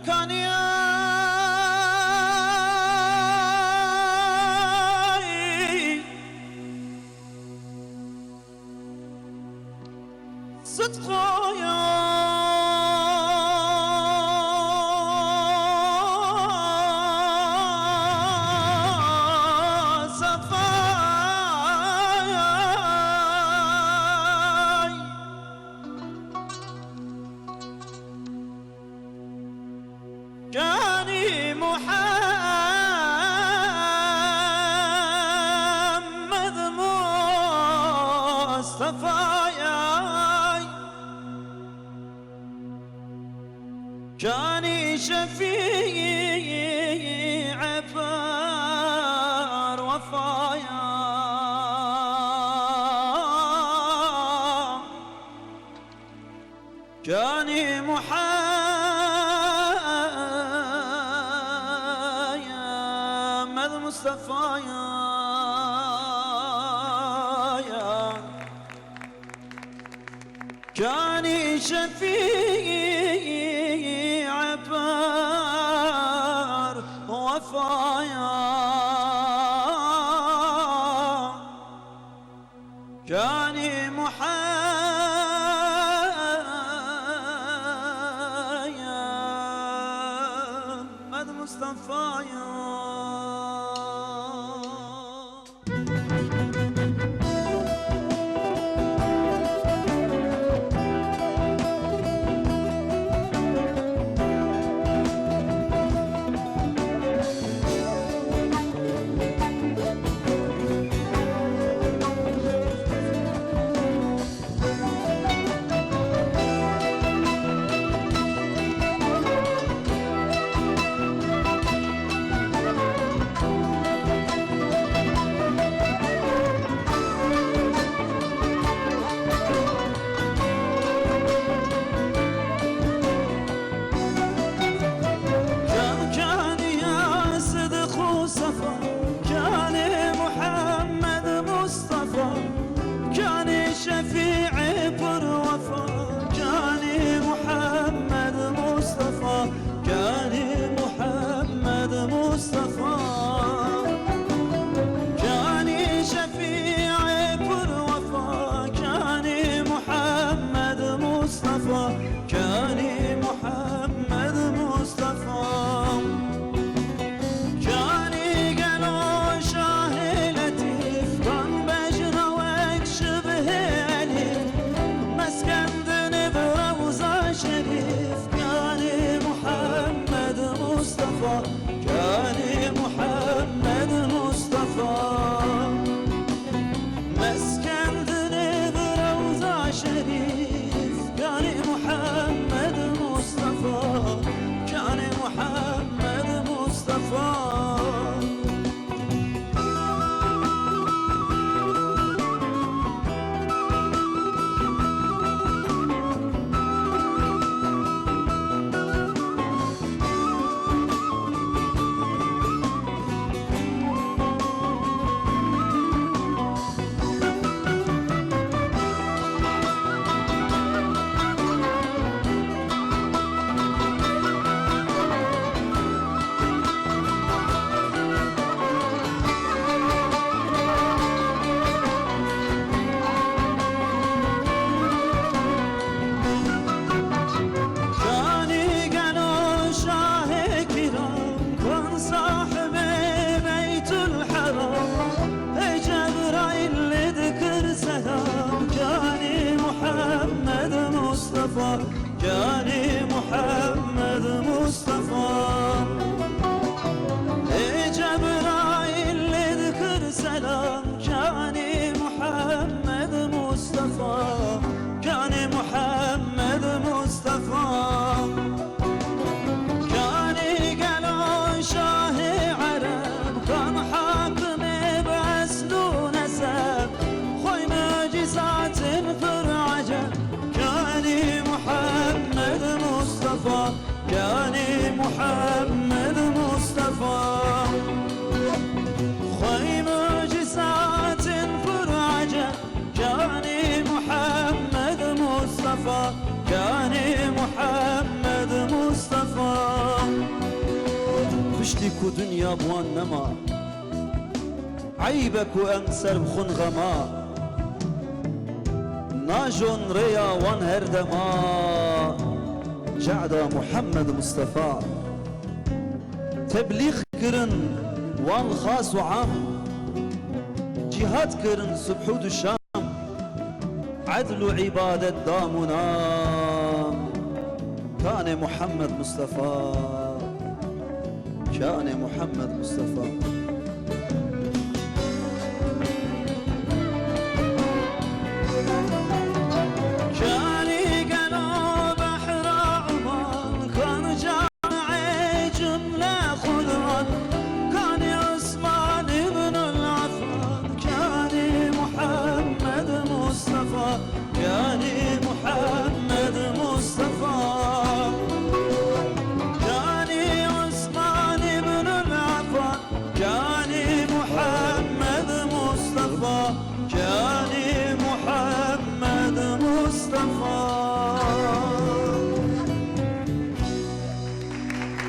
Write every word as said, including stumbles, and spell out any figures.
Kaniyay Sidqoya Sefayay. Kanî Muhammed Mustefayay. Kanî şefî per wefaya. Kanî Muhammed Mustefayay. Kanî şefî per wefaya. Kanî Muhammed Mustefayay. Can kanî ya Sidq û Sefa, kanî Muhammed Mustafa, kanî şefî pir wefa, kanî Muhammed Mustafa, kanî Muhammed Mustafa, kanî şefî pir wefa, kanî Muhammed Mustafa, kanî Muhammed Mustafa. Kanî gelo şahê letîf, kan bejna wek şibhê elîf, meskendin bi rewza şerîf, kanî Muhammed Mustafa, kanî Muhammed Mustafa. Meskendin bi rewza şerîf, kanî Muhammed Mustafa, kanî Muhammed Mustafa. Kanî gelo şahê kiram, kan sahibê Beytul Heram, ê Cebraîl lê dikir selam, kanî Muhammed Mustafa, kanî Muhammed Mustafa. Ê Cebraîl lê dikir selam, kanî Muhammed Mustafa, kanî Muhammed Mustafa. Kanî gelo şahê Ereb, kan hakimê bi esl û neseb, xwey mucîzatin pir eceb, kanî Muhammed Mustafa, kanî Muhammed Mustafa. Xwey mucîzat ku dinya bi wan nema. Eyb e ku em ser bi xwin xema. Najon rêya wan her dema. Cehda Muhammed Mustafa. Teblîx kirin wan xas û am. Cîhad kirin subh û duşam. Edl û îbadet dam û nam. Kanê Muhammed Mustafa. Kanê Muhammed Mustafa.